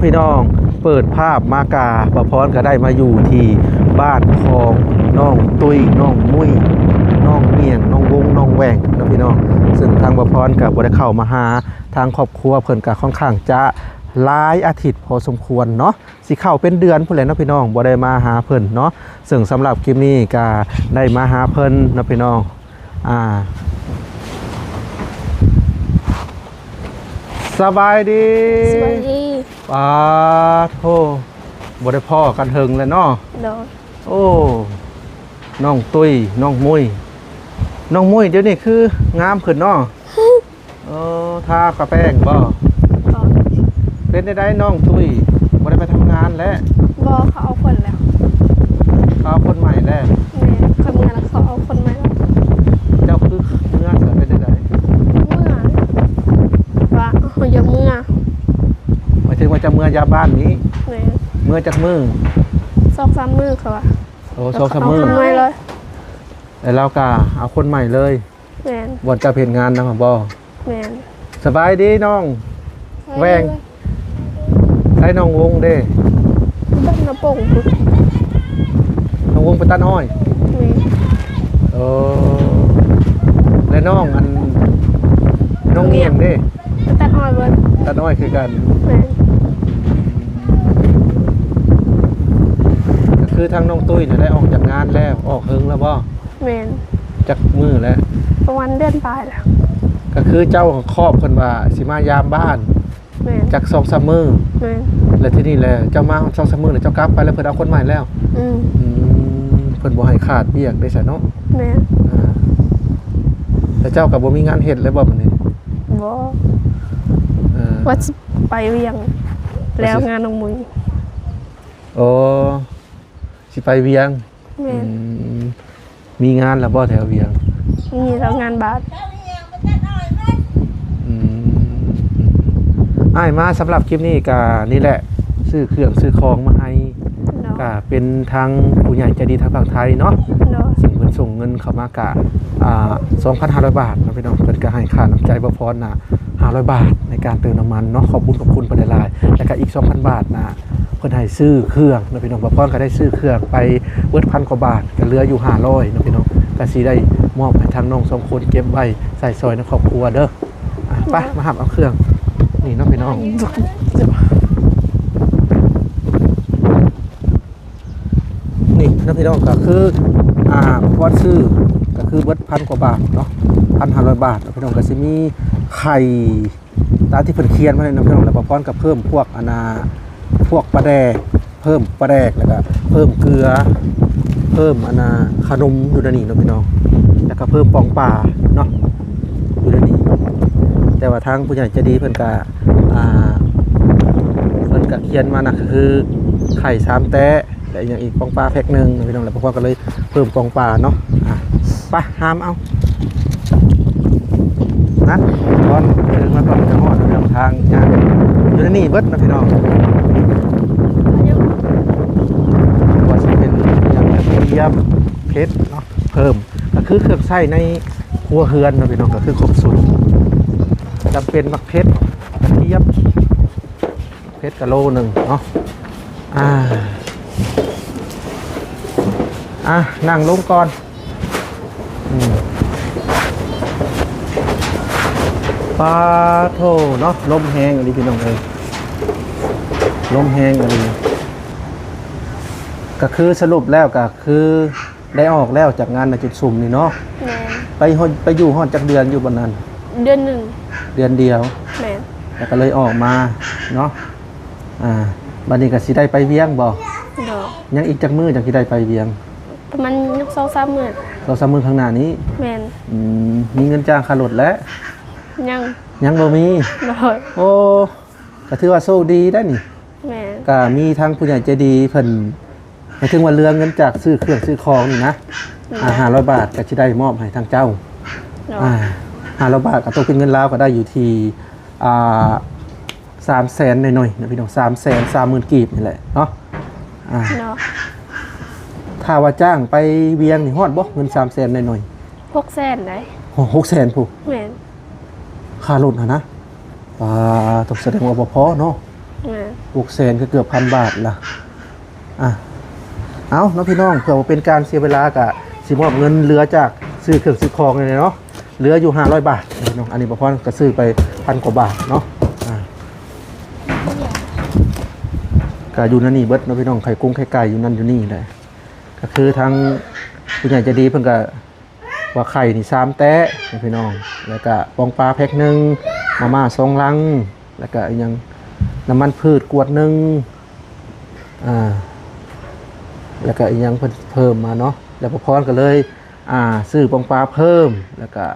ພີ່ນ້ອງ ເປີດພາບມາກະ ບ່າວພອນກໍໄດ້ມາຢູ່ທີ່ບ້ານຂອງນ້ອງຕຸ້ຍ ນ້ອງມຸ້ຍ ນ້ອງໝ້ຽງ ນ້ອງວົງ ນ້ອງແຫວ່ງເນາະພີ່ນ້ອງ. ເຊິ່ງທາງບ່າວພອນກໍບໍ່ໄດ້ເຂົ້າມາຫາທາງຄອບຄົວເພິ່ນ ກໍຄ່ອນຂ້າງຈະຫຼາຍອາທິດພໍສົມຄວນເນາະ. ຊິເຂົ້າເປັນເດືອນພຸ້ນແຫຼະເນາະພີ່ນ້ອງ ບໍ່ໄດ້ມາຫາເພິ່ນເນາະ. ເຊິ່ງສຳລັບຄລິບນີ້ກໍໄດ້ມາຫາເພິ່ນເນາະພີ່ນ້ອງ. ອ່າ ສະບາຍດີ. ສະບາຍດີ. ປາໂທ ບໍ່ໄດ້ພໍ້ກັນເຖິງແລ້ວເນາະ. ໂດຍ. ໂອ້ ນ້ອງຕຸ້ຍ ນ້ອງມຸ້ຍ ນ້ອງມຸ້ຍ ດຽວນີ້ຄືງາມຂຶ້ນເນາະ. ເອີ ທາກະແປ້ງບໍ່? ບໍ່. ເປັນໃດໆ ນ້ອງຕຸ້ຍ ບໍ່ໄດ້ໄປທຳງານແລ້ວ? ບໍ່ ເຂົາເອົາຄົນແລ້ວ. ເຂົາເອົາຄົນໃໝ່ແລ້ວ? ແມ່ນ ຂ້ອຍເມືອແລ້ວ ເຂົາເອົາຄົນໃໝ່ແລ້ວ. ເຈົ້າຄືເມືອ ເປັນໃດ? ເມືອ ວ່າເຮົາຢາກເມືອ. ໝາຍເຖິງວ່າຈະເມືອຢາມບ້ານນີ້? ແມ່ນ. ເມືອຈັກມື້? ສອງສາມມື້ ເຂົາວ່າ. ໂອ້ ສອງສາມມື້ ເຂົາເອົາຄົນໃໝ່ເລີຍ. ແລ້ວລາວກະເອົາຄົນໃໝ່ເລີຍ? ແມ່ນ. ບ່ອນເຈົ້າເຮັດງານນຳຫັ້ນບໍ່? ແມ່ນ. ສະບາຍດີນ້ອງແຫວ່ງ. ໃສນ້ອງວົງເດ້? ຢູ່ບ້ານນາໂປ່ງພຸ້ນ. ນ້ອງວົງໄປຕັດອ້ອຍ? ແມ່ນ. ເອີ ແລະນ້ອງອັນ ນ້ອງງຽງເດ້? ໄປຕັດອ້ອຍເບິດ. ຕັດອ້ອຍຄືກັນ. ແມ່ນ. ກໍຄືທາງນ້ອງຕຸ້ຍນະໄດ້ອອກຈາກງານແລ້ວ ອອກເຫິງແລ້ວບໍ່? ແມ່ນ. ຈັກມື້ແລ້ວ? ປະມານເດືອນປາຍແລ້ວ. ກໍຄືເຈົ້າຂອບເພິ່ນວ່າຊິມາຢາມບ້ານ. ແມ່ນ. ຈັກສອງສາມມື້. ແມ່ນ. ແລ້ວທີນີ້ແຫຼະ ເຈົ້າມາສອງສາມມື້ແລ້ວ ເຈົ້າກັບໄປແລ້ວ ເພິ່ນເອົາຄົນໃໝ່ແລ້ວ? ອືມ. ອືມ ເພິ່ນບໍ່ໃຫ້ຂາດວຽກເດ້ຊະເນາະ. ແມ່ນ. ອ່າ ແລ້ວເຈົ້າກໍບໍ່ມີງານເຮັດແລ້ວບໍ່ບັດນີ້? ບໍ່. ເອີ ວ່າຊິໄປວຽງ ແລ້ວງານນ້ອງມຸ້ຍ. ໂອ້ ຊິໄປວຽງ. ແມ່ນ. ອືມ ມີງານແລ້ວບໍ່ແຖວວຽງ? ມີແລ້ວ ງານບາດ. ອືມ ອ້າຍມາສຳລັບຄລິບນີ້ກະນີ້ແຫຼະ ຊື້ເຄື່ອງຊື້ຂອງມາໃຫ້. ເນາະ. ກະເປັນທາງຜູ້ໃຫຍ່ໃຈດີທາງຝັ່ງໄທເນາະ. ເນາະ. ເຊິ່ງເພິ່ນສົ່ງເງິນເຂົ້າມາກະ ອ່າ ສອງພັນຫ້າຮ້ອຍບາດເນາະພີ່ນ້ອງ. ເພິ່ນກະໃຫ້ຄ່ານ້ຳໃຈບ່າວພອນນະ ຫ້າຮ້ອຍບາດໃນການເຕີມນ້ຳມັນເນາະ. ຂອບບຸນຂອບຄຸນເພິ່ນຫຼາຍໆ. ແລ້ວກະອີກສອງພັນບາດນະ ເພິ່ນໃຫ້ຊື້ເຄື່ອງເນາະພີ່ນ້ອງ. ບ່າວພອນກໍໄດ້ຊື້ເຄື່ອງໄປເບິດພັນກວ່າບາດ ກໍເຫຼືອຢູ່ຫ້າຮ້ອຍເນາະພີ່ນ້ອງ. ກໍຊິໄດ້ມອບໃຫ້ທາງນ້ອງສອງຄົນເກັບໄວ້ໃຊ້ສອຍໃນຄອບຄົວເດີ. ອ່ະ ໄປ ມາຮັບເອົາເຄື່ອງນີ້ເນາະພີ່ນ້ອງ. ນີ້ເນາະພີ່ນ້ອງ ກໍຄື ອ່າ ບ່າວພອນຊື້ ກໍຄືເບິດພັນກວ່າບາດເນາະ ພັນຫ້າຮ້ອຍບາດເນາະພີ່ນ້ອງ. ກໍຊິມີໄຂ່ ຕາມທີ່ເພິ່ນຂຽນມາໃຫ້ເນາະພີ່ນ້ອງ. ແລ້ວບ່າວພອນກໍເພີ່ມພວກອັນນ່າ ພວກປາແດກ ເພີ່ມປາແດກ ແລ້ວກໍເພີ່ມເກືອ ເພີ່ມອັນນ່າ ຂະໜົມຢູ່ໃນນີ້ເນາະພີ່ນ້ອງ. ແລ້ວກໍເພີ່ມປ່ອງປາເນາະ ຢູ່ໃນນີ້. ແຕ່ວ່າທາງຜູ້ໃຫຍ່ໃຈດີເພິ່ນກໍ ອ່າ ເພິ່ນກໍຂຽນມານະ ກໍຄືໄຂ່ສາມແຕ້ ແລະ ອີ່ຫຍັງອີກ ປ່ອງປາແພັກໜຶ່ງເນາະພີ່ນ້ອງ. ແລ້ວພວກເຮົາກໍເລີຍເພີ່ມປ່ອງປາເນາະ. ອ່ະ ໄປຫາມເອົານະ ກ່ອນເດີນມາກ່ອນຈະຮອດເລື່ອງທາງຍາກ ຢູ່ໃນນີ້ເບິດນະພີ່ນ້ອງ. ວ່າຊິເປັນຫຍັງກະທຽມ ເຜັດເນາະ ເພີ່ມ ກໍຄືເຄື່ອງໃຊ້ໃນຄົວເຮືອນເນາະພີ່ນ້ອງ ກໍຄືຄົບຊຸດ ຈຳເປັນໝາກເຜັດ ກະທຽມ ເຜັດກະໂລໜຶ່ງເນາະ. ອ່າ ອ່າ ນັ່ງລົງກ່ອນ. ອືມ ປາໂທເນາະ ລົມແຮງອີ່ຫຼີພີ່ນ້ອງເອີຍ ລົມແຮງອີ່ຫຼີ. ກະຄືສະຫຼຸບແລ້ວກະຄື ໄດ້ອອກແລ້ວຈາກງານນະຈຸດຊຸມນີ້ເນາະ. ແມ່ນ. ໄປຮອດ ໄປຢູ່ຮອດຈັກເດືອນຢູ່ບ່ອນນັ້ນ? ເດືອນໜຶ່ງ. ເດືອນດຽວ. ແມ່ນ. ແລ້ວກໍເລີຍອອກມາເນາະ. ອ່າ ບັດນີ້ກໍຊິໄດ້ໄປວຽງບໍ່? ໂດຍ. ຍັງອີກຈັກມື້ຈັ່ງຊິໄດ້ໄປວຽງ? ປະມານສອງສາມມື້. ສອງສາມມື້ຂ້າງໜ້ານີ້? ແມ່ນ. ອືມ ມີເງິນຈ່າຍຄ່າລົດແລ້ວ? ຍັງ. ຍັງບໍ່ມີ? ໂດຍ. ໂອ້ ກໍຖືວ່າໂຊກດີໄດ໋ນີ້. ແມ່ນ. ກໍມີທາງຜູ້ໃຫຍ່ໃຈດີເພິ່ນ ໝາຍເຖິງວ່າເລື່ອງເງິນຈາກຊື້ເຄື່ອງຊື້ຂອງນີ້ນະ ໂດຍ ອ່າ ຫ້າຮ້ອຍບາດກໍຊິໄດ້ມອບໃຫ້ທາງເຈົ້າ. ໂດຍ. ອ່າ ຫ້າຮ້ອຍບາດກໍຕົກເປັນເງິນລາວກໍໄດ້ຢູ່ທີ່ ອ່າ ສາມແສນໜ້ອຍໆນະພີ່ນ້ອງ ສາມແສນສາມໝື່ນກີບນີ້ແຫຼະເນາະ. ອ່າ ໂດຍ. ຖ້າວ່າຈ້າງໄປວຽງນີ້ຮອດບໍ່ ເງິນສາມແສນໜ້ອຍໆ? ຫົກແສນໄດ໋. ໂອ້ ຫົກແສນພຸ້ນ. ແມ່ນ. ຄ່າລົດຫັ້ນນະ? ປາ ຕ້ອງສະແດງວ່າບໍ່ພໍເນາະ. ແມ່ນ. ຫົກແສນ ກໍເກືອບພັນບາດລະ. ອ່ະ ເອົາເນາະພີ່ນ້ອງ ເພື່ອບໍ່ເປັນການເສຍເວລາ ກະຊິມອບເງິນເຫຼືອຈາກຊື້ເຄື່ອງຊື້ຂອງນີ້ເນາະ ເຫຼືອຢູ່ຫ້າຮ້ອຍບາດເນາະ. ອັນນີ້ປະພອນກໍຊື້ໄປພັນກວ່າບາດເນາະ. ອ່າ ກະຢູ່ໃນນີ້ເບິດເນາະພີ່ນ້ອງ ໄຂ່ກຸ້ງໄຂ່ໄກ່ຢູ່ນັ້ນຢູ່ນີ້ແຫຼະ. ກໍຄືທາງຜູ້ໃຫຍ່ໃຈດີເພິ່ນກໍວ່າໄຂ່ນີ້ສາມແຕະເນາະພີ່ນ້ອງ ແລ້ວກະປອງປາແພັກໜຶ່ງ ມາມ່າສອງລັງ ແລ້ວກະອີຫຍັງ ນ້ຳມັນພືດຂວດໜຶ່ງ ອ່າ ແລ້ວກະອີຫຍັງເພິ່ນເພີ່ມມາເນາະ. ແລ້ວປະພອນກໍເລີຍ ອ່າ ຊື້ປອງປາເພີ່ມ ແລ້ວກະ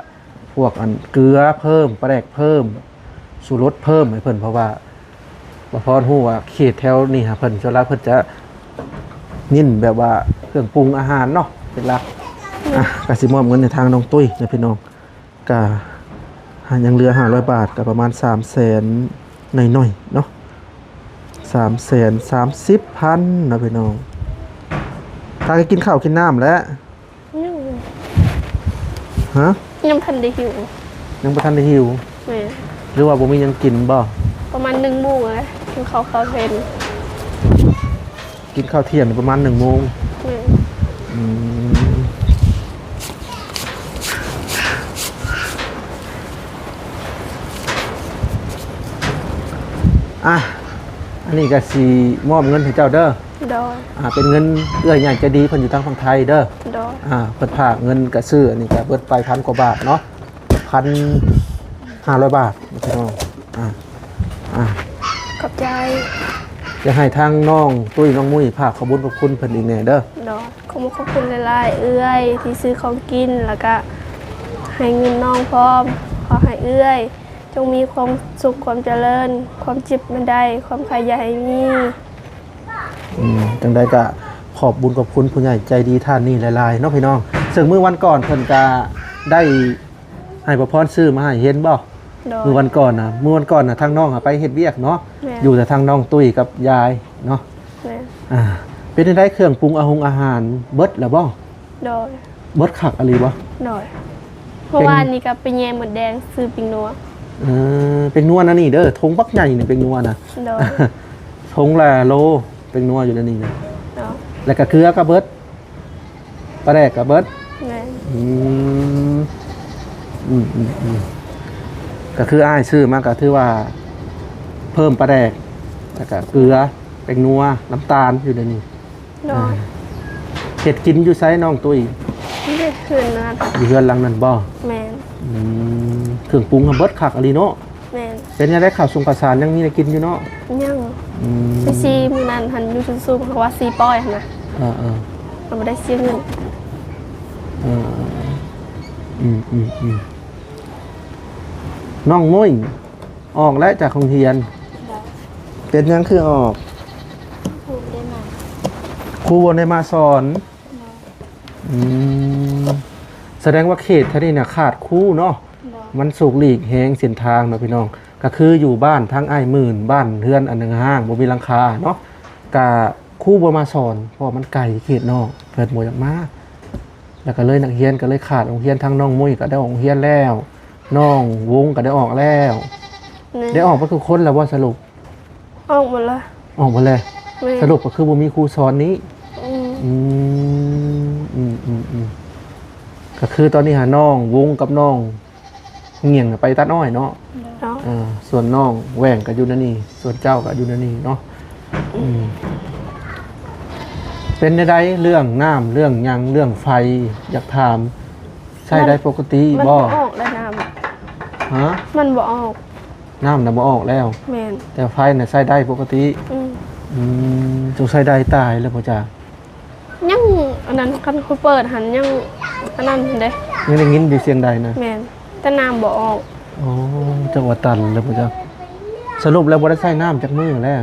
ພວກອັນເກືອເພີ່ມ ປາແດກເພີ່ມ ຊູລົດເພີ່ມໃຫ້ເພິ່ນ ເພາະວ່າປະພອນຮູ້ວ່າເຂດແຖວນີ້ຫາເພິ່ນ ສ່ວນຫຼາຍເພິ່ນຈະເນັ້ນແບບວ່າເຄື່ອງປຸງອາຫານເນາະເປັນຫຼັກ. ອ່ະ ກະຊິມອບເງິນໃຫ້ທາງນ້ອງຕຸ້ຍນະພີ່ນ້ອງ ກະຍັງເຫຼືອຫ້າຮ້ອຍບາດ ກະປະມານສາມແສນໜ້ອຍໆເນາະ ສາມແສນສາມສິບພັນເນາະພີ່ນ້ອງ. ທາງກິນເຂົ້າກິນນ້ຳແລ້ວ ຍັງ ຮະ? ຍັງບໍ່ທັນໄດ້ຫິວ ຍັງບໍ່ທັນໄດ້ຫິວ. ແມ່ນ. ຫຼືວ່າບໍ່ມີຫຍັງກິນບໍ່? ປະມານໜຶ່ງໂມງແຫຼະ ກິນເຂົ້າ ເຂົ້າເວັນ ກິນເຂົ້າທ່ຽງປະມານໜຶ່ງໂມງ. ແມ່ນ. ອືມ ອ່ະ ອັນນີ້ກໍຊິມອບເງິນໃຫ້ເຈົ້າເດີ. ໂດຍ. ອ່າ ເປັນເງິນເອື້ອຍໃຫຍ່ໃຈດີເພິ່ນຢູ່ທາງຝັ່ງໄທເດີ. ໂດຍ. ອ່າ ເພິ່ນຝາກເງິນກະຊື້ ອັນນີ້ກະເບິດໄປພັນກວ່າບາດເນາະ ພັນຫ້າຮ້ອຍບາດພີ່ນ້ອງ. ອ່າ ອ່າ ຂອບໃຈ. ຢາກໃຫ້ທາງນ້ອງຕຸ້ຍ ນ້ອງມຸ້ຍ ຝາກຂອບບຸນຂອບຄຸນເພິ່ນອີກແດ່ເດີ. ໂດຍ. ຂອບຄຸນຂອບຄຸນຫຼາຍໆ ເອື້ອຍທີ່ຊື້ຂອງກິນ ແລ້ວກະໃຫ້ເງິນນ້ອງພ້ອມ. ຂໍໃຫ້ເອື້ອຍ ຈົ່ງມີຄວາມສຸກຄວາມຈະເລີນ ຄວາມເຈັບຢ່າໄດ້ ຄວາມໄຂ້ຢ່າໃຫ້ມີ. ອືມ ຈັ່ງໃດກະຂອບບຸນຂອບຄຸນຜູ້ໃຫຍ່ໃຈດີທ່ານນີ້ຫຼາຍໆເນາະພີ່ນ້ອງ. ເຊິ່ງມື້ວັນກ່ອນເພິ່ນກະໄດ້ໃຫ້ປະພອນຊື້ມາໃຫ້ເຫັນບໍ່? ໂດຍ. ມື້ວັນກ່ອນນະ ມື້ວັນກ່ອນນະ ທາງນ້ອງອະໄປເຮັດວຽກເນາະ. ແມ່ນ. ຢູ່ແຕ່ທາງນ້ອງຕຸ້ຍກັບຍາຍເນາະ. ແມ່ນ. ອ່າ ເປັນຈັ່ງໃດ ເຄື່ອງປຸງອາຫົງອາຫານເບິດແລ້ວບໍ່? ໂດຍ. ເບິດຄັກອີ່ຫຼີບໍ່? ໂດຍ. ເມື່ອວານນີ້ກໍໄປແຍ່ມົດແດງຊື້ປີ້ງນົວ. ເອີ ປີ້ງນົວນະນີ້ເດີ ຖົງບັກໃຫຍ່ນີ້ປີ້ງນົວນະ. ໂດຍ. ຖົງລະໂລ ປີ້ງນົວຢູ່ໃນນີ້ນະ. ໂດຍ. ແລ້ວກໍເກືອກໍເບິດ ປາແດກກໍເບິດ. ແມ່ນ. ອືມ ອືມໆໆ ກໍຄືອ້າຍຊື້ມາກໍຖືວ່າເພີ່ມປາແດກ ແລ້ວກໍເກືອ ແປ້ງນົວ ນ້ຳຕານຢູ່ໃນນີ້. ໂດຍ. ເຮັດກິນຢູ່ໃສນ້ອງຕຸ້ຍ? ຢູ່ເຮືອນນັ້ນ. ຢູ່ເຮືອນຫຼັງນັ້ນບໍ່? ແມ່ນ. ອືມ ເຄື່ອງປຸງຫາເບິດຄັກອີ່ຫຼີເນາະ. ແມ່ນ. ເປັນຈັ່ງໃດ ເຂົ້າສົງເຂົ້າສານຍັງມີໄດ້ກິນຢູ່ເນາະ? ຍັງ. ອືມ ໄປຊີ້ມື້ນັ້ນຫັ້ນຢູ່ສູງໆ ເຂົາວ່າຊີ້ປ່ອຍຫັ້ນນະ. ເອີໆ ເຮົາບໍ່ໄດ້ເສຍເງິນ. ເອີ ອືມໆໆ ນ້ອງມຸ້ຍ ອອກແລ້ວຈາກໂຮງຮຽນ. ໂດຍ. ເປັນຫຍັງຄືອອກ? ຄູບໍ່ໄດ້ມາ ຄູບໍ່ໄດ້ມາສອນ. ໂດຍ. ອືມ ສະແດງວ່າເຂດແຖວນີ້ນະຂາດຄູເນາະ. ໂດຍ. ມັນສອກຫຼີກແຮງເສັ້ນທາງເນາະພີ່ນ້ອງ ກໍຄືຢູ່ບ້ານທາງອ້າຍໝື່ນ ບ້ານເຮືອນອັນຮ້າງໆ ບໍ່ມີຫຼັງຄາເນາະ ກະຄູບໍ່ມາສອນ ເພາະວ່າມັນໄກເຂດນອກ ເພິ່ນບໍ່ຢາກມາ. ແລ້ວກໍເລີຍນັກຮຽນກໍເລີຍຂາດໂຮງຮຽນ ທັງນ້ອງມຸ້ຍກໍໄດ້ອອກໂຮງຮຽນແລ້ວ ນ້ອງວົງກໍໄດ້ອອກແລ້ວ. ແມ່ນ. ໄດ້ອອກເບິດທຸກຄົນແລ້ວບໍ່ສະຫຼຸບ? ອອກໝົດລະ. ອອກໝົດແລ້ວ. ແມ່ນ. ສະຫຼຸບກໍຄືບໍ່ມີຄູສອນນີ້. ອືມ ອືມ ອືມ ອືມ ອືມ ກໍຄືຕອນນີ້ຫານ້ອງວົງກັບນ້ອງ ຫງຽງໄປຕັດອ້ອຍເນາະ. ເນາະ. ເອີ ສ່ວນນ້ອງແຫວ່ງກໍຢູ່ໃນນີ້ ສ່ວນເຈົ້າກໍຢູ່ໃນນີ້ເນາະ. ອືມ ເປັນແນວໃດເລື່ອງນ້ຳ ເລື່ອງຫຍັງ ເລື່ອງໄຟ ຢາກຖາມ ໃຊ້ໄດ້ປົກກະຕິບໍ່? ມັນບໍ່ອອກແລ້ວນ້ຳ. ຮະ? ມັນບໍ່ອອກ ນ້ຳນະບໍ່ອອກແລ້ວ. ແມ່ນ. ແຕ່ໄຟນະໃຊ້ໄດ້ປົກກະຕິ. ອືມ ອືມ ສົງໄສໄດ້ຕາຍແລ້ວບໍ່ຈະ? ຍັງ ອັນນັ້ນ ຄັນຂ້ອຍເປີດຫັ້ນຍັງ ອັນນັ້ນເດ້ ຍັງໄດ້ຍິນຢູ່ສຽງໄດ້ນະ. ແມ່ນ. ແຕ່ນ້ຳບໍ່ອອກ. ອໍ ຈັກວ່າຕັນແລ້ວບໍ່ຈັກ. ສະຫຼຸບແລ້ວບໍ່ໄດ້ໃຊ້ນ້ຳຈັກມື້ແລ້ວ?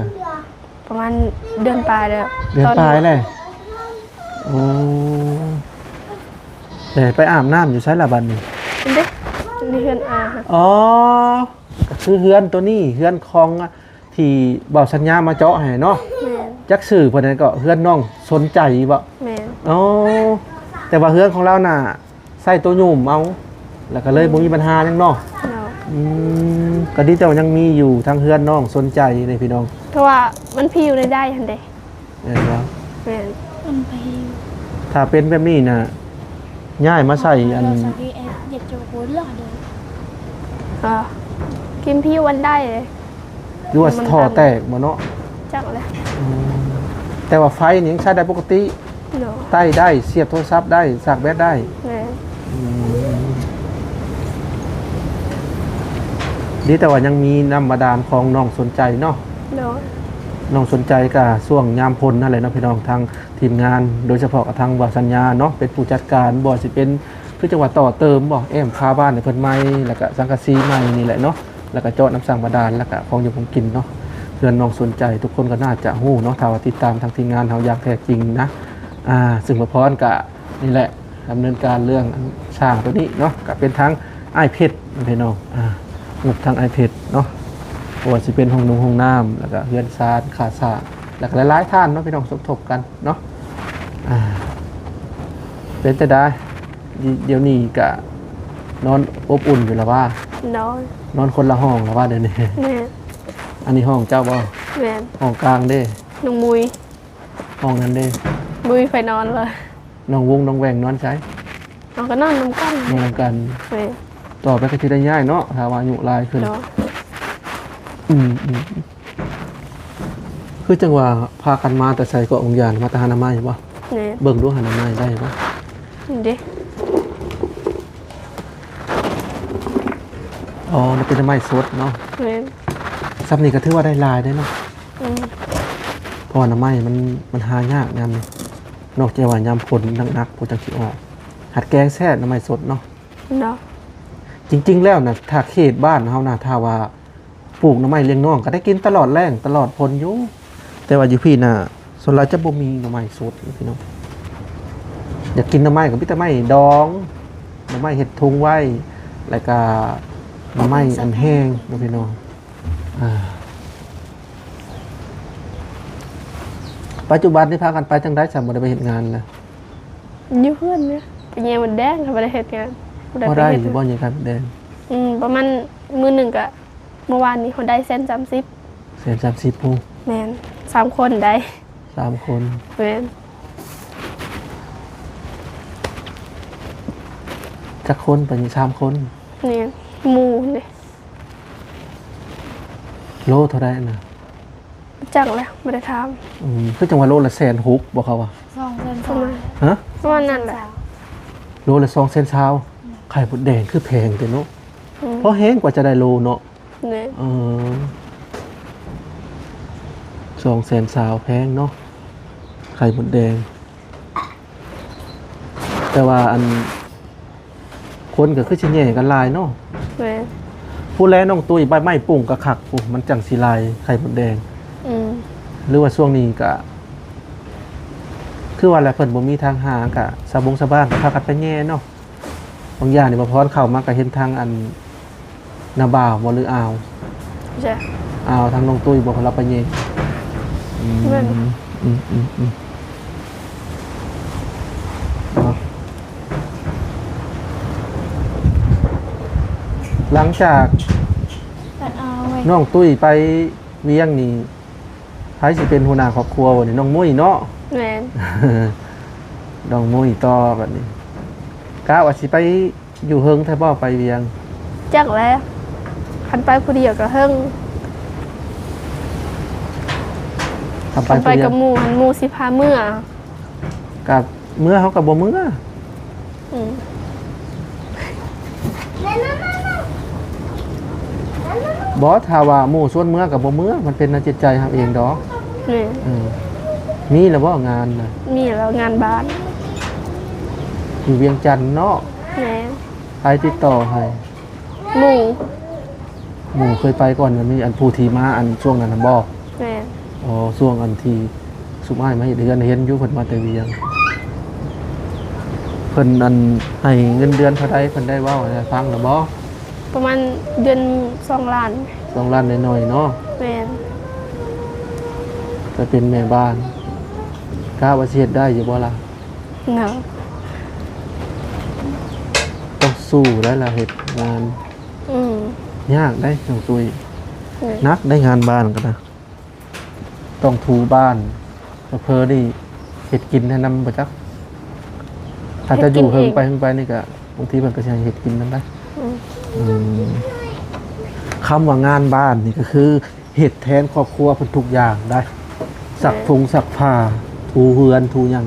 ປະມານເດືອນປາຍແລ້ວ. ເດືອນປາຍແລ້ວ. ໂອ້ ແລ້ວໄປອາບນ້ຳຢູ່ໃສລະບັດນີ້? ເດ້ ໃນເຮືອນອາ. ອໍ ກໍຄືເຮືອນໂຕນີ້ ເຮືອນຂອງ ທີ່ບ່າວສັນຍາມາເຈາະໃຫ້ເນາະ. ແມ່ນ. ຈັກຊື່ເພິ່ນນັ້ນກໍ ເຮືອນນ້ອງສົນໃຈບໍ່? ແມ່ນ. ອໍ ແຕ່ວ່າເຮືອນຂອງລາວນະໃຊ້ໂຕໂຍມເອົາ ແລ້ວກໍເລີຍ ອືມ ບໍ່ມີບັນຫາຫຍັງເນາະ. ເນາະ. ອືມ ກໍດີແຕ່ວ່າຍັງມີຢູ່ທາງເຮືອນນ້ອງສົນໃຈເດ້ພີ່ນ້ອງ. ເພາະວ່າມັນພິວໄດ້ຫັ້ນເດ້. ແມ່ນບໍ່? ແມ່ນ. ມັນໄປ ຖ້າເປັນແບບນີ້ນະ ຍ້າຍມາໃສ່ອັນ ອ່າ ກິນຜິວອັນໃດເລີຍ ຫຼືວ່າທໍ່ແຕກບໍ່ເນາະ? ຈັກແຫຼະ. ອືມ ແຕ່ວ່າໄຟນີ້ຍັງໃຊ້ໄດ້ປົກກະຕິ? ໂດຍ. ໄຕ້ໄດ້ ສຽບໂທລະສັບໄດ້ ຊາກແບັດໄດ້. ແມ່ນ. ອືມ ດີແຕ່ວ່າຍັງມີນ້ຳບາດານຂອງນ້ອງສົນໃຈເນາະ. ໂດຍ. ນ້ອງສົນໃຈກະຊ່ວງຍາມຝົນນັ້ນແຫຼະເນາະພີ່ນ້ອງ ທາງທີມງານ ໂດຍສະເພາະກະທາງບ່າວສັນຍາເນາະ ເປັນຜູ້ຈັດການ ບໍ່ວ່າຊິເປັນຄືຈັງຫວະຕໍ່ເຕີມບໍ່ ແອ້ມຄາບ້ານໃຫ້ເພິ່ນໃໝ່ ແລ້ວກະສັງກະສີໃໝ່ນີ້ແຫຼະເນາະ ແລ້ວກະເຈາະນ້ຳສ້າງບາດານ ແລ້ວກະຂອງຢູ່ຂອງກິນເນາະ. ເພື່ອນນ້ອງສົນໃຈທຸກຄົນກໍໜ້າຈະຮູ້ເນາະ ຖ້າວ່າຕິດຕາມທາງທີມງານເຮົາຢ່າງແທ້ຈິງນະ. ອ່າ ຊຶ່ງບ່າວພອນກະນີ້ແຫຼະ ດຳເນີນການເລື່ອງສ້າງໂຕນີ້ເນາະ ກະເປັນທາງອ້າຍເພັດພີ່ນ້ອງ ອ່າ ງົບທາງອ້າຍເພັດເນາະ ບໍ່ວ່າຊິເປັນຫ້ອງນຸ່ງຫ້ອງນ້ຳ ແລ້ວກະເຮືອນຊານ ຄ່າສ້າງ ແລ້ວກະຫຼາຍໆທ່ານເນາະພີ່ນ້ອງ ສົມທົບກັນເນາະ. ອ່າ ເປັນຈັ່ງໃດ ດ- ດຽວນີ້ກະນອນອົບອຸ່ນຢູ່ລະຫວາ? ນອນ ນອນຄົນລະຫ້ອງລະຫວາດຽວນີ້? ແມ່ນ. ອັນນີ້ຫ້ອງເຈົ້າບໍ່? ແມ່ນ. ຫ້ອງກາງເດ້? ນ້ອງມຸ້ຍ. ຫ້ອງນັ້ນເດ້? ບໍ່ມີໃຜນອນເລີຍ. ນ້ອງວົງນ້ອງແຫວ່ງນອນໃສ? ເຮົາກໍນອນນຳກັນ. ນອນນຳກັນ. ແມ່ນ. ຕໍ່ໄປກໍຊິໄດ້ຍ້າຍເນາະ ຖ້າວ່າອາຍຸຫຼາຍຂຶ້ນ. ໂດຍ. ອືມ ອືມ ຄືຈັ່ງວ່າພາກັນມາແຕ່ໃສເກາະ ໂຮງຢານ ມາແຕ່ຫາໜໍ່ໄມ້ບໍ່? ແມ່ນ. ເບິ່ງດູຫາໜໍ່ໄມ້ໄດ້ບໍ່? ນີ້ເດ້. ອໍ ມັນເປັນໜໍ່ໄມ້ສົດເນາະ. ແມ່ນ. ຊ່ຳນີ້ກໍຖືວ່າໄດ້ຫຼາຍເດ້ເນາະ. ອືມ ເພາະວ່າໜໍ່ໄມ້ມັນ ມັນຫາຍາກຍາມນີ້ ນອກຈາກວ່າຍາມຝົນໜັກໆ ພຸ້ນຈັ່ງຊິອອກ. ຫັດແກງແຊບໜໍ່ໄມ້ສົດເນາະ. ເນາະ. ຈິງໆແລ້ວນະ ຖ້າເຂດບ້ານເຮົານະ ຖ້າວ່າປູກໜໍ່ໄມ້ລ້ຽງນ້ອງ ກໍໄດ້ກິນຕະຫຼອດແລ້ງຕະຫຼອດຝົນຢູ່. ແຕ່ວ່າຢູ່ພີ້ນະ ສ່ວນຫຼາຍຈະບໍ່ມີໜໍ່ໄມ້ສົດພີ່ນ້ອງ. ຢາກກິນໜໍ່ໄມ້ກໍມີແຕ່ໄມ້ດອງ ໜໍ່ໄມ້ເຮັດທຸງໄວ້ ແລ້ວກະໜໍ່ໄມ້ອັນແຫ້ງເນາະພີ່ນ້ອງ. ອ່າ ປັດຈຸບັນນີ້ພາກັນໄປທາງໃດ ຊ່ຳບໍ່ໄດ້ໄປເຮັດງານນະ? ຢູ່ເຮືອນເນາະ ໄປແຍ່ມົດແດງ ບໍ່ໄດ້ເຮັດງານ. ບໍ່ໄດ້ ບໍ່ໄດ້ເຮັດຢູ່ບໍ່ ແຍ່ໄຂ່ມົດແດງ? ອືມ ປະມານມື້ໜຶ່ງກະ ມື້ວານນີ້ເຮົາໄດ້ແສນສາມສິບ. ແສນສາມສິບພຸ້ນ. ແມ່ນ. ສາມຄົນໄດ້. ສາມຄົນ. ແມ່ນ. ຈັກຄົນໄປນີ້? ສາມຄົນ. ແມ່ນ. ໝູ່ເດ້. ໂລເທົ່າໃດນະ? ຈັກແຫຼະ ບໍ່ໄດ້ຖາມ. ອືມ ຄືຈັ່ງວ່າໂລລະແສນຫົກບໍ່ ເຂົາວ່າ? ສອງແສນສາມ. ຮະ? ປະມານນັ້ນແຫຼະ. ໂລລະສອງແສນຊາວ. ອືມ ໄຂ່ມົດແດງຄືແພງແທ້ເນາະ. ອືມ ພໍແຮງກວ່າຈະໄດ້ໂລເນາະ. ແມ່ນ. ເອີ ສອງແສນຊາວ ແພງເນາະ ໄຂ່ມົດແດງ. ແຕ່ວ່າອັນ ຄົນກໍຄືຊິແຍ່ກັນຫຼາຍເນາະ. ແມ່ນ. ຜູ້ແລນ້ອງຕຸ້ຍ ໃບໄມ້ປຸ້ງກໍຄັກ ໂອ້ ມັນຈັ່ງຊິຫຼາຍໄຂ່ມົດແດງ. ອືມ ຫຼືວ່າຊ່ວງນີ້ກໍ ຄືວ່າແຫຼະ ເພິ່ນບໍ່ມີທາງຫາ ກໍຊາວບົງຊາວບ້ານກໍພາກັນໄປແຍ່ເນາະ. ບາງຢ່າງນີ້ ບ່າວພອນເຂົ້າມາກໍເຫັນທາງອັນ ນ້າບ່າວບໍ່ ຫຼືອາວ? ຈ້ະ ອາວ ທາງນ້ອງຕຸ້ຍບໍ່ ເພິ່ນລາວໄປແຍ່. ອືມ ແມ່ນ. ອືມ ອືມ ອືມ ເນາະ ຫຼັງຈາກນ້ອງຕຸ້ຍໄປວຽງນີ້ ໃຜຊິເປັນຫົວໜ້າຄອບຄົວບັດນີ້? ນ້ອງມຸ້ຍເນາະ. ແມ່ນ. ນ້ອງມຸ້ຍຕໍ່ບັດນີ້ ກະວ່າຊິໄປຢູ່ເຫິງແທ້ບໍ່ ໄປວຽງ? ຈັກແຫຼະ ຄັນໄປຜູ້ດຽວກໍເຫິງ. ຄັນໄປ ຄັນໄປກັບໝູ່ຫັ້ນ ໝູ່ຊິພາເມືອ. ກະເມືອ ເຮົາກໍບໍ່ເມືອ. ອືມ ບໍ່ ຖ້າວ່າໝູ່ຊວນເມືອກໍບໍ່ເມືອ ມັນເປັນນ້ຳຈິດໃຈເຮົາເອງດອກ. ແມ່ນ. ເອີ ມີແລ້ວບໍ່ງານນະ? ມີແລ້ວ ງານບ້ານ. ຢູ່ວຽງຈັນເນາະ? ແມ່ນ. ໃຜຕິດຕໍ່ໃຫ້? ໝູ່. ໝູ່ເຄີຍໄປກ່ອນ ມັນມີອັນຜູ້ທີ່ມາອັນຊ່ວງນັ້ນນະບໍ່? ແມ່ນ. ອໍ ຊ່ວງອັນທີ່ຊຸມອ້າຍມາເຮັດເຮືອນ ເຫັນຢູ່ເພິ່ນມາແຕ່ວຽງ. ເພິ່ນອັນໃຫ້ເງິນເດືອນເທົ່າໃດ ເພິ່ນໄດ້ເວົ້າໃຫ້ຟັງແລ້ວບໍ່? ປະມານເດືອນສອງລ້ານ. ສອງລ້ານໜ້ອຍໆເນາະ? ແມ່ນ. ໄປເປັນແມ່ບ້ານ ກະວ່າຊິເຮັດໄດ້ຢູ່ບໍ່ລະ? ເນາະ ຕ້ອງສູ້ໄດ້ລະເຮັດງານ. ອືມ ຍາກໄດ໋ນ້ອງຕຸ້ຍ. ເອີ ໜັກໄດ໋ງານບ້ານກໍນະ. ຕ້ອງຖູບ້ານ ເຜີໆນີ້ເຮັດກິນໃຫ້ນຳບໍ່ຈັກ. ຖ້າເຮັດກິນເອງ ຈະຢູ່ເຫິງໄປເຫິງໄປນີ້ກະ ບາງທີເພິ່ນກະຊິໃຫ້ເຮັດກິນນຳໄດ໋. ອືມ ອືມ ຄຳວ່າງານບ້ານນີ້ກະຄື ເຮັດແທນຄອບຄົວເພິ່ນທຸກຢ່າງໄດ໋. ແມ່ນ ຊັກຜົງຊັກຜ້າ ຖູເຮືອນ ຖູຫຍັງ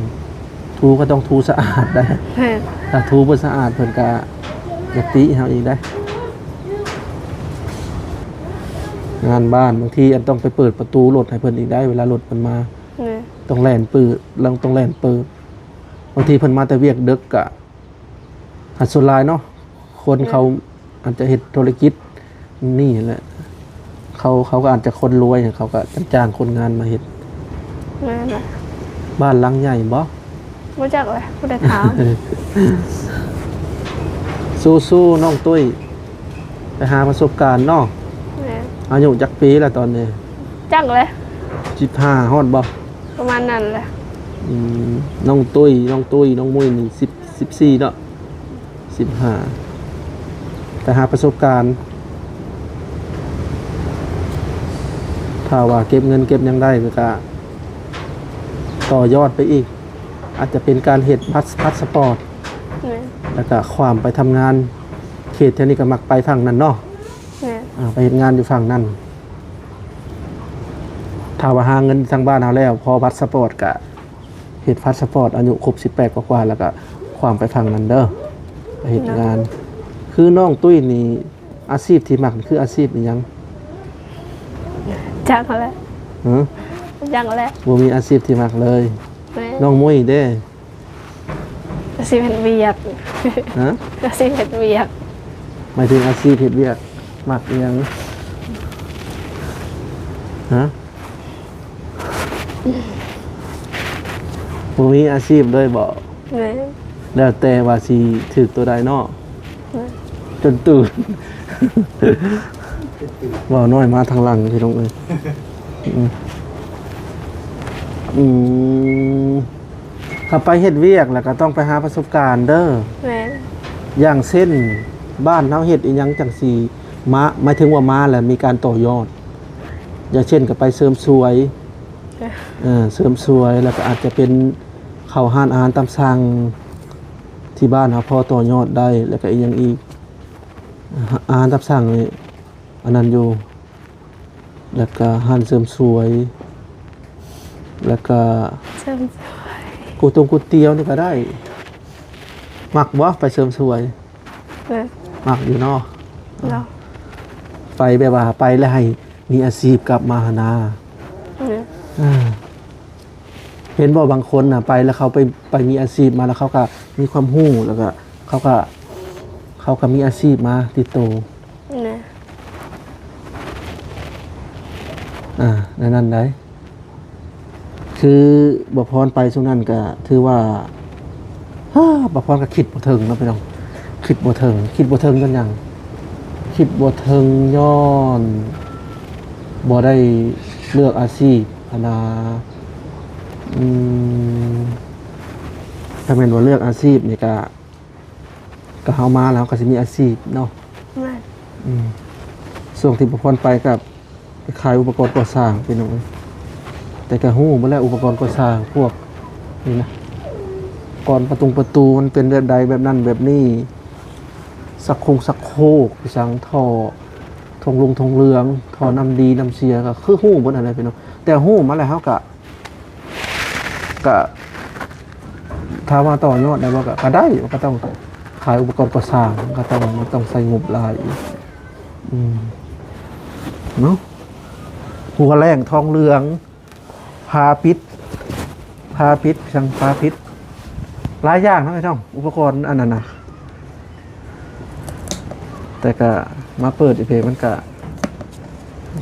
ຖູກະຕ້ອງຖູສະອາດໄດ໋. ແມ່ນ ຖ້າຖູບໍ່ສະອາດເພິ່ນກະຢາກຕິເຮົາອີກໄດ໋. ງານບ້ານບາງທີອັນຕ້ອງໄປເປີດປະຕູລົດໃຫ້ເພິ່ນອີກໄດ໋ ເວລາລົດເພິ່ນມາ. ແມ່ນ ຕ້ອງແລ່ນເປີດ ລະຕ້ອງແລ່ນເປີດ. ບາງທີເພິ່ນມາແຕ່ວຽກເດິກກະ ຫາກສ່ວນຫຼາຍເນາະ ຄົນເຂົາ ແມ່ນ ອາດຈະເຮັດທຸລະກິດນີ້ແຫຼະ ເຂົາ ເຂົາກະອາດຈະຄົນລວຍ ເຂົາກະຈ້າງຄົນງານມາເຮັດ. ແມ່ນລະ. ບ້ານຫຼັງໃຫຍ່ບໍ່? ບໍ່ຈັກແຫຼະ ບໍ່ໄດ້ຖາມ. ສູ້ໆ ນ້ອງຕຸ້ຍ ໄປຫາປະສົບການເນາະ. ແມ່ນ ອາຍຸຈັກປີລະຕອນນີ້? ຈັກແຫຼະ ສິບຫ້າຮອດບໍ່? ປະມານນັ້ນແຫຼະ. ອືມ ນ້ອງຕຸ້ຍ ນ້ອງຕຸ້ຍ ນ້ອງມຸ້ຍນີ້ສິບ ສິບສີ່ເນາະ ສິບຫ້າ ໄປຫາປະສົບການ. ຖ້າວ່າເກັບເງິນເກັບຫຍັງໄດ້ ແລ້ວກະຕໍ່ຍອດໄປອີກ ອາດຈະເປັນການເຮັດບັດ ພາສປອດ ແມ່ນ ແລ້ວກະຂ້າມໄປທຳງານ ເຂດແຖວນີ້ກະມັກໄປຝັ່ງນັ້ນເນາະ. ແມ່ນ ອາ ໄປເຮັດງານຢູ່ຝັ່ງນັ້ນ. ຖ້າວ່າຫາເງິນທາງບ້ານເຮົາແລ້ວ ພໍພາສປອດກະເຮັດພາສປອດອາຍຸຄົບສິບແປດກວ່າໆ ແລ້ວກະຂ້າມໄປຝັ່ງນັ້ນເດີ ໄປເຮັດງານ. ເນາະ ຄືນ້ອງຕຸ້ຍນີ້ ອາຊີບທີ່ມັກນີ້ຄືອາຊີບອີ່ຫຍັງ? ຈັກຫັ້ນແຫຼະ. ຫື? ຈັກຫັ້ນແຫຼະ. ບໍ່ມີອາຊີບທີ່ມັກເລີຍ. ແມ່ນ. ນ້ອງມຸ້ຍເດ້? ອາຊີບເຮັດວຽກ. ຮະ? ອາຊີບເຮັດວຽກ. ໝາຍເຖິງອາຊີບເຮັດວຽກ ມັກອີ່ຫຍັງ? ຮະ? ບໍ່ມີອາຊີບເລີຍບໍ? ແມ່ນ. ແລ້ວແຕ່ວ່າຊິຖືກໂຕໃດເນາະ. ແມ່ນ. ຈົນຕື່ນ ເວົ້ານ້ອຍມາທາງຫຼັງພີ່ນ້ອງເອີຍ. ອືມ ອືມ ຖ້າໄປເຮັດວຽກແລ້ວກໍຕ້ອງໄປຫາປະສົບການເດີ. ແມ່ນ. ຢ່າງເຊັ່ນ ບ້ານເຮົາເຮັດອີ່ຫຍັງຈັ່ງຊີ້ມາ ໝາຍເຖິງວ່າມາແລ້ວມີການຕໍ່ຍອດ ຢ່າງເຊັ່ນກໍໄປເສີມສວຍ ເອີ ເສີມສວຍ ແລ້ວກໍອາດຈະເປັນເຂົ້າຮ້ານອາຫານຕາມສັ່ງ ທີ່ບ້ານເຮົາພໍຕໍ່ຍອດໄດ້ ແລ້ວກໍອີ່ຫຍັງອີກ ອາຫານຕາມສັ່ງນີ້ ອັນນັ້ນຢູ່ ແລ້ວກະຮ້ານເສີມສວຍ ແລ້ວກະ ເສີມສວຍ ກູຕົງກູຕຽວນີ້ກະໄດ້. ມັກບໍ່ໄປເສີມສວຍ? ເອີ ມັກຢູ່ເນາະ. ເນາະ ໄປແບບວ່າໄປແລ້ວໃຫ້ມີອາຊີບກັບມາຫັ້ນນາ. ເອີ ເອີ. ເຫັນບໍ່ ບາງຄົນນະ ໄປແລ້ວເຂົາໄປ ໄປມີອາຊີບມາ ແລ້ວເຂົາກະມີຄວາມຮູ້ ແລ້ວກະເຂົາກະ ເຂົາກະມີອາຊີບມາຕິດໂຕ. ນະ ອ່າ ແນວນັ້ນໄດ໋. ຄືບໍ່ພອນໄປຊ່ວງນັ້ນກະຖືວ່າ ຮາ ບໍ່ພອນກໍຄິດບໍ່ເຖິງເນາະພີ່ນ້ອງ ຄິດບໍ່ເຖິງ ຄິດບໍ່ເຖິງຍ້ອນຫຍັງ? ຄິດບໍ່ເຖິງຍ້ອນບໍ່ໄດ້ເລືອກອາຊີບຫັ້ນນາ. ອືມ ຖ້າແມ່ນວ່າເລືອກອາຊີບນີ້ກະ ກະເຮົາມາແລ້ວເຮົາກະຊິມີອາຊີບເນາະ. ແມ່ນ. ອືມ ຊ່ວງທີ່ບໍ່ພອນໄປກະ ໄປຂາຍອຸປະກອນກໍ່ສ້າງພີ່ນ້ອງເອີຍ ແຕ່ກະຮູ້ໝົດແລ້ວ ອຸປະກອນກໍ່ສ້າງພວກນີ້ນະ ກອນປະຕົງປະຕູມັນເປັນແບບໃດ ແບບນັ້ນແບບນີ້ ຊັກຄົງຊັກໂຄກ ອີ່ສັງ ທໍ່ ທົ່ງລົງທົ່ງເຫຼືອງ ທໍ່ນ້ຳດີນ້ຳເສຍ ກະຄືຮູ້ໝົດຫັ້ນແຫຼະພີ່ນ້ອງ ແຕ່ຮູ້ມາແລ້ວເຮົາກະ ກະ ຖາມວ່າຕໍ່ຍອດໄດ້ບໍ່ ກະ ກະໄດ້ ມັນກະຕ້ອງຂາຍອຸປະກອນກໍ່ສ້າງ ມັນກະຕ້ອງ ມັນຕ້ອງໃຊ້ງົບຫຼາຍ ອືມ ເນາະ ຫົວແລ້ງ ທອງເຫຼືອງ ຝາປິດ ຝາປິດ ຊ່າງຝາປິດ ຫຼາຍຢ່າງເນາະພີ່ນ້ອງ ອຸປະກອນອັນນັ້ນນະ. ແຕ່ກະມາເປີດອີເພ ມັນກະ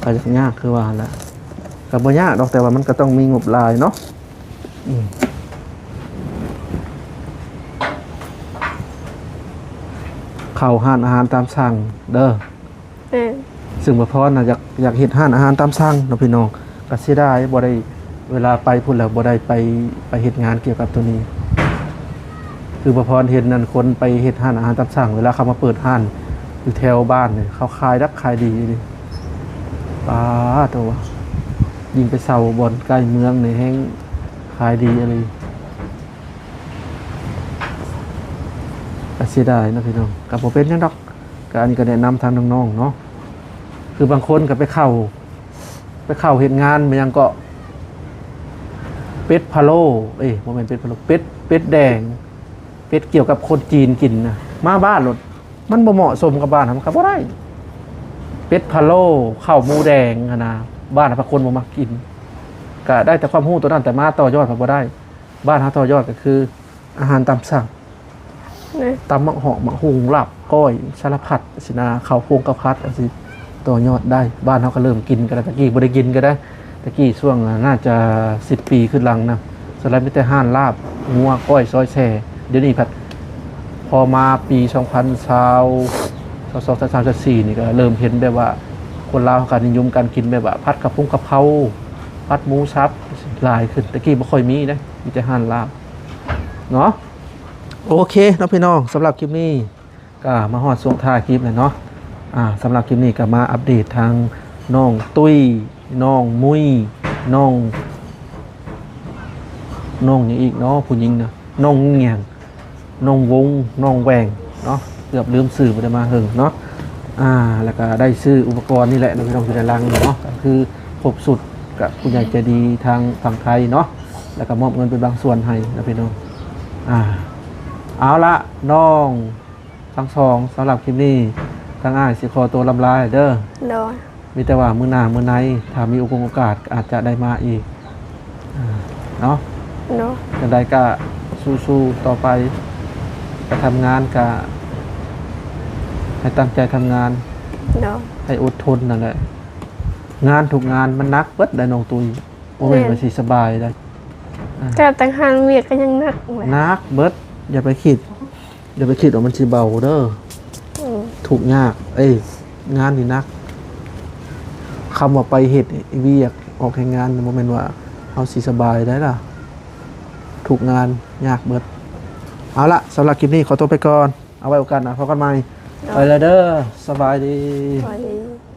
ກະຢາກຍາກຄືວ່າຫັ້ນແຫຼະ ກະບໍ່ຍາກດອກ ແຕ່ວ່າມັນກະຕ້ອງມີງົບຫຼາຍເນາະ. ອືມ ເຂົ້າຮ້ານອາຫານຕາມສັ່ງເດີ. ເອີ ຊຶ່ງບ່າວພອນນະ ຢາກ ຢາກເຮັດຮ້ານອາຫານຕາມສັ່ງເນາະພີ່ນ້ອງ ກະເສຍດາຍບໍ່ໄດ້ ເວລາໄປພຸ້ນແລ້ວບໍ່ໄດ້ໄປ ໄປເຮັດງານກ່ຽວກັບໂຕນີ້ ຄືບ່າວພອນເຫັນນັ້ນ ຄົນໄປເຮັດຮ້ານອາຫານຕາມສັ່ງ ເວລາເຂົາມາເປີດຮ້ານຢູ່ແຖວບ້ານນີ້ ເຂົາຂາຍດັກຂາຍດີອີ່ຫຼີ ປາໂຕ ຍິ່ງໄປເຊົ່າບ່ອນໃກ້ເມືອງນີ້ແຮ່ງຂາຍດີອີ່ຫຼີ. ກໍເສຍດາຍເນາະພີ່ນ້ອງ, ກໍບໍ່ເປັນຫຍັງດອກ, ກໍອັນນີ້ກໍແນະນຳທາງນ້ອງໆເນາະ. ຄືບາງຄົນກໍໄປເຂົ້າ ໄປເຂົ້າເຮັດງານ ແມ່ນຫຍັງເກາະ ເປັດພະໂລ້ ເອີຍ ບໍ່ແມ່ນເປັດພະໂລ້ ເປັດ ເປັດແດງ ເປັດກ່ຽວກັບຄົນຈີນກິນນະ ມາບ້ານໂລດ ມັນບໍ່ເໝາະສົມກັບບ້ານເຮົາ ມັນກໍບໍ່ໄດ້. ເປັດພະໂລ້ ເຂົ້າໝູແດງຫັ້ນນະ ບ້ານເຮົາພະຄົນບໍ່ມັກກິນ. ກະໄດ້ແຕ່ຄວາມຮູ້ໂຕນັ້ນ ແຕ່ມາຕໍ່ຍອດພັດບໍ່ໄດ້. ບ້ານເຮົາຕໍ່ຍອດກໍຄືອາຫານຕາມສັ່ງ ຕຳໝາກຫອກ ໝາກຫຸ່ງ ລາບກ້ອຍ ສາລະພັດຊີ້ນະ ເຂົ້າໂພງເຂົ້າຜັດຈັ່ງຊີ້ ຕໍ່ຍອດໄດ້. ບ້ານເຮົາກໍເລີ່ມກິນກໍໄດ້ ແຕ່ກີ້ບໍ່ໄດ້ກິນກໍໄດ້. ແຕ່ກີ້ຊ່ວງ ໜ້າຈະສິບປີຂຶ້ນຫຼັງນະ ສ່ວນຫຼາຍມີແຕ່ຮ້ານລາບງົວ ກ້ອຍ ຊອຍແຊ່. ດຽວນີ້ພັດ ພໍມາປີສອງພັນຊາວ ຊາວສອງ ຊາວສາມ ຊາວສີ່ນີ້ ກໍເລີ່ມເຫັນແບບວ່າ ຄົນລາວເຮົາກໍນິຍົມການກິນແບບວ່າ ຜັດກະພົງກະເພົາ ຜັດໝູສັບ ຫຼາຍຂຶ້ນ. ແຕ່ກີ້ບໍ່ຄ່ອຍມີເດ້ ມີແຕ່ຮ້ານລາບເນາະ. ໂອເຄເນາະພີ່ນ້ອງ, ສຳລັບຄລິບນີ້ ກໍມາຮອດຊ່ວງທ້າຍຄລິບແລ້ວເນາະ. ອາ ສຳລັບຄລິບນີ້ກໍມາອັບເດດທາງນ້ອງຕຸ້ຍ ນ້ອງມຸ້ຍ ນ້ອງ ນ້ອງຫຍັງອີກເນາະ ຜູ້ຍິງນະ ນ້ອງຫຍັງ ນ້ອງວົງ ນ້ອງແຫວ່ງເນາະ, ເກືອບລືມຊື່ ບໍ່ໄດ້ມາເຫິງເນາະ. ອາ ແລ້ວກໍໄດ້ຊື້ອຸປະກອນນີ້ແຫຼະເນາະ ພີ່ນ້ອງ ຢູ່ໃນຫຼັງເນາະ ກໍຄືຄົບຊຸດ ກັບຜູ້ໃຫຍ່ໃຈດີທາງຝັ່ງໄທເນາະ, ແລ້ວກໍມອບເງິນເປັນບາງສ່ວນໃຫ້ເນາະ ພີ່ນ້ອງ. ອາ ເອົາລະ ນ້ອງ ທັງສອງ ສຳລັບຄລິບນີ້ ທາງອ້າຍຊິຂໍຕົວລຳລາເດີ. ໂດຍ. ມີແຕ່ວ່າມື້ໜ້າມື້ໃນ ຖ້າມີໂອກາດ ອາດຈະໄດ້ມາອີກ ອາ ເນາະ. ໂດຍ. ຈັ່ງໃດກະສູ້ໆຕໍ່ໄປ, ໄປທຳງານກະໃຫ້ຕັ້ງໃຈທຳງານ. ໂດຍ. ໃຫ້ອົດທົນນັ້ນແຫຼະ, ງານທຸກງານມັນໜັກເບິດໄດ໋ນ້ອງຕຸ້ຍ, ບໍ່ແມ່ນວ່າຊິສະບາຍໄດ໋. ອາ ແຕ່ຕັ້ງຮ້ານວຽກກໍຍັງໜັກແຫຼະ. ໜັກເບິດ, ຢ່າໄປຄິດ ຢ່າໄປຄິດວ່າມັນຊິເບົາເດີ. ອືມ. ທຸກຍາກ ເອີຍ ງານນີ້ໜັກ. ຄຳວ່າໄປເຮັດວຽກອອກແຮງງານ ບໍ່ແມ່ນວ່າເຮົາຊິສະບາຍໄດ້ລະ, ທຸກງານຍາກເບິດ. ເອົາລະ ສຳລັບຄລິບນີ້ຂໍຕົວໄປກ່ອນ, ເອົາໄວ້ໂອກາດໜ້າພໍ້ກັນໃໝ່. ໂດຍ. ໄປແລ້ວເດີ, ສະບາຍດີ. ສະບາຍດີ.